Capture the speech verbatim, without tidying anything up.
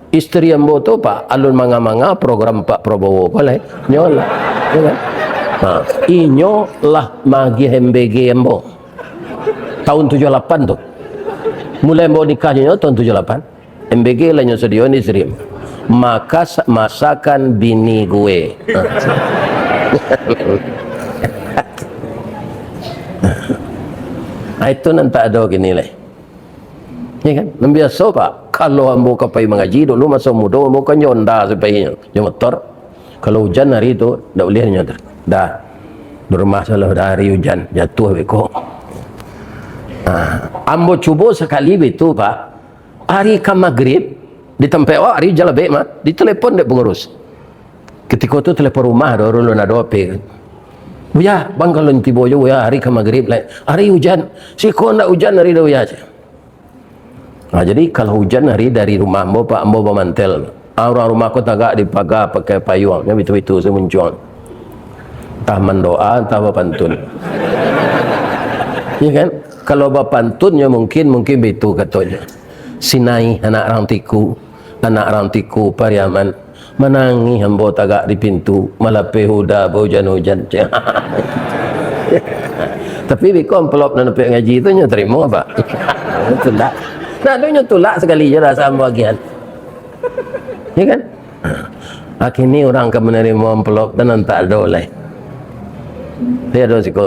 Istri ambo tu, Pak, alun manga-manga program Pak Prabowo ko lai. Nyo lah. Ya kan? Ha, inyo lah magiah M B G ambo. Tahun tujuah lapan tu. Mulai ambo nikah jo inyo tahun tujuah lapan. M B G lah nyo sadiakan istri. Makas-, masakan bini gue. Ah, itu nan tak ado kini lai. Ya kan? Nan biaso, Pak, kalau ambo ka pai mangaji dulu, maso mudo, ambo kan jo onda sapainyo, jo motor. Kalau ujan hari tu, ndak buliah nyo tu. Dah. Di rumah salah dah hari ujan, jatuah beko. Ah, ambo cubo sakali baitu, Pak. Ari ka magrib, di tampek awak ari jalabek mah, ditelepon dek pangurus. Katiko tu telepon rumah, ado urang alun ado H P. "Buya, bang, kalau tibo jo, Buya, ari ka magrib lai. Ari ujan, siko ndak ujan ari dah, Buya," cek. Nah, jadi kalau ujan ari dari rumah ambo, Pak, ambo bamantel. Ah, urang rumah ko tagak di paga pakai payuang, nyo bitu-bitu samuncuang. Entah mandoa, entah bapantun. Iya kan? Kalau bapantun nyo mungkin, mungkin bitu katonyo. "Sinai anak rang Tiku, anak rang Tiku Pariaman, manangih ambo tagak di pintu, malapeh uda baujan-ujan." Tapi beko amplop nan dapek ngaji tu nyo tarimo, Pak? Tulak. Nah, tu nyo tulak sakali je rasa ambo agiahan. Ya kan? Akhirnya urang ka manarimo amplop tu nan tak ado lai. Dia ado siko.